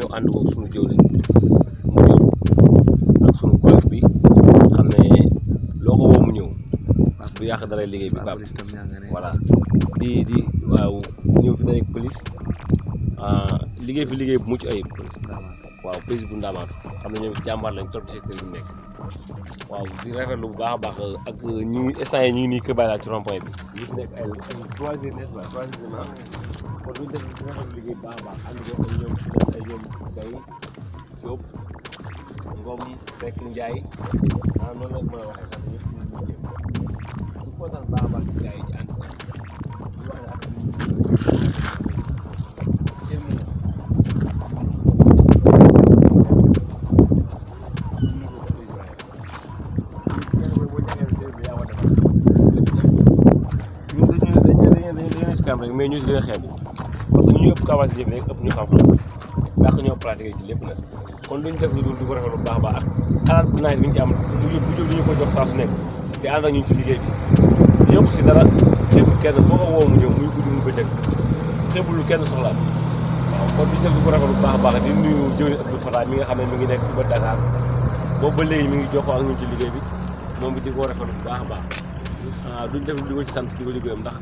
ñëw ànd ko suñu jëwriñ mu jóg ak suñu collègue bi xam ne loo ko woo mu ñëw du yàq dara liggéey bi Pape voilà di waaw ñëw fi dajeeg police liggéey fi liggéey bu mucc ayib waaw police bu Ndamatou xam ne ñoom jàmbaar lañ topp ci secteur bi nekk waaw di rafetlu bu baax a baax ak ñu instant yi ñu ngi nii Kër Baye ci rond-point bi ñu fi nekk ay 3 heures n'est-ce pas 3 heures kon duñ def di rafetlu liggéey bu baax a baax ànd ko ak ñoom ay ñoom Gaye Diop Ngom Fekk Ndiaye noonu la mën a waxee sax ñëpp ñu ngi jëm su kontaan baax a baax ci gars yi ci ànd ko di wax ne ak mais ñu si gën a xeeb parce que ñu ëpp capacité bi rek ëpp ñu xam-xam ndax ñoo pratiqué ci lépp nag kon duñ def lu dul di ko rafetlu bu baax a baax ak xalaat bu naaj bi ñu ci am bu jóg li ñu ko jox saa su nekk te ànd ak ñu ci liggéey bi yokk si dara xeebul kenn foo ko woo mu ñëw muy guddi mu bëccëg xeebul lu kenn soxlaat waaw kon duñ def di ko rafetlu bu baax a baax di nuyu jëwriñ Abdou Fatah mi nga xam ne mi ngi nekk fi ba Dakar boobu ba léegi mi ngi jokkoo ak ñun ci liggéey bi moom bi di ko rafetlu bu baax a baax duñ def di ko ci sant di ko gërëm ndax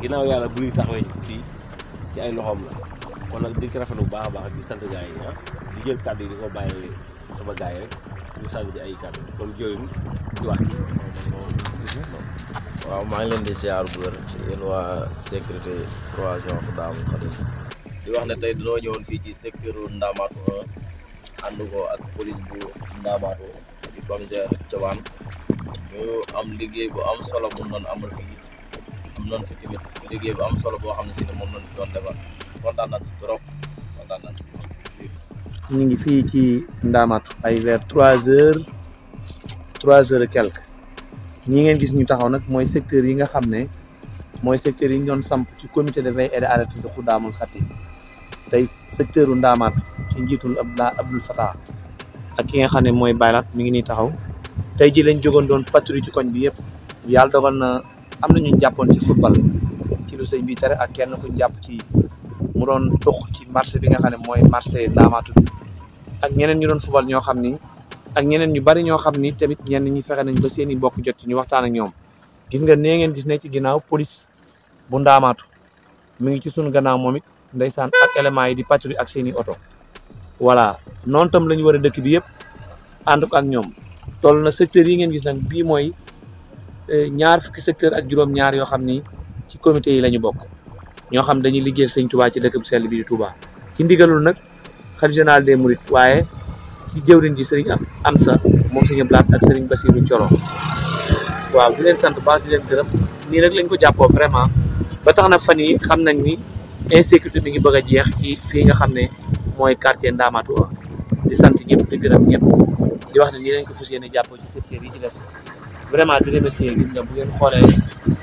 ginnaaw yàlla bu ñuy taxawee fii ci ay loxoom la kon nag di ko rafetlu bu baax a baax di sant gars yi di jël kàddu yi di ko bàyyi sama gars yi rek ñu sànni ci ay kàddu kon jëriñ di wax ci. waaw maa ngi leen di ziar bu wér yéen waa sécurité croisement Khoudamoul Khadim di wax ne tey dañoo ñëwoon fii ci secteur Ndamatou 1 ànd ko ak police bu Ndamatou di commissaire Thioban ñu am liggéey bu am solo bu doon amal fii. noonu fi tamit liggéey bu am solo boo xam ne si ne moom lañ doon defar kontaan nañ si trop kontaan nañ si. ñu ngi fii ci Ndamatou ay vers 3 heures et quelque ñi ngeen gis ñu taxaw nag mooy secteur yi nga xam ne mooy secteur yi ñu doon samp ci comité de veille et d'alerte de Khoudamoul Khadim tey secteur u Ndamatou ci njiitul Abdou Fatah ak ki nga xam ne mooy Baylat mi ngi nii taxaw tey ji lañ jógoon doon patrouille ci koñ bi yëpp yàlla dogal na am na ñu jàppoon ci football ci lu sëñ bi tere ak kenn ku jàpp ci mu doon dox ci marché bi nga xam ne mooy marché Ndamatou bi ak ñeneen ñu doon football ñoo xam ni ak ñeneen ñu bari ñoo xam ni tamit ñenn ñi fexe nañ ba seen i bokk jot ci ñu waxtaan ak ñoom gis nga nee ngeen gis ne ci ginnaaw police bu Ndamatou mi ngi ci sunu gannaaw moom it ndeysaan ak éléments yi di patrouille ak seen i oto voilà noonu tam la ñu war a dëkk bi yëpp ànd ko ak ñoom toll na secteur yi ngeen gis nag bii mooy ñaar fukki secteur ak juróom-ñaar yoo xam ni ci comité yi la ñu bokk ñoo xam dañuy liggéey sëñ Touba ci dëkk bu sell bi di Touba ci ndigalul nag xalifa général des Mourides waaye ci jëwriñ ji sëriñ Amsa moom sëñ Blaat ak sëriñ Bassirou Thioro waaw di leen sant baax di leen gërëm nii rek lañ ko jàppoo vraiment ba tax na fan yi xam nañ ni insécurité mi ngi bëgg a jeex ci fii nga xam ne mooy quartier Ndamatou di sant ñëpp di gërëm ñëpp di wax ne nii lañ ko fas yéene jàppoo ci secteur yi ci des vraiment di remercier gis nga bu ngeen xoolee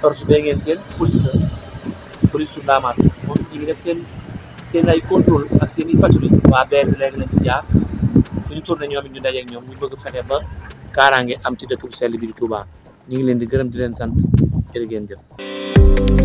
torche bee ngeen seen police su Ndamatou moom ñi ngi def seen ay contrôle ak seen i patrouille waa BR bi léegi lañ fi jaar suñu tourné ñoom it ñu dajeeg ñoom ñu bëgg fexe ba kaaraange am ci dëkk bu sell bi di Touba ñu ngi leen di gërëm di leen sant jërë ngeen jëf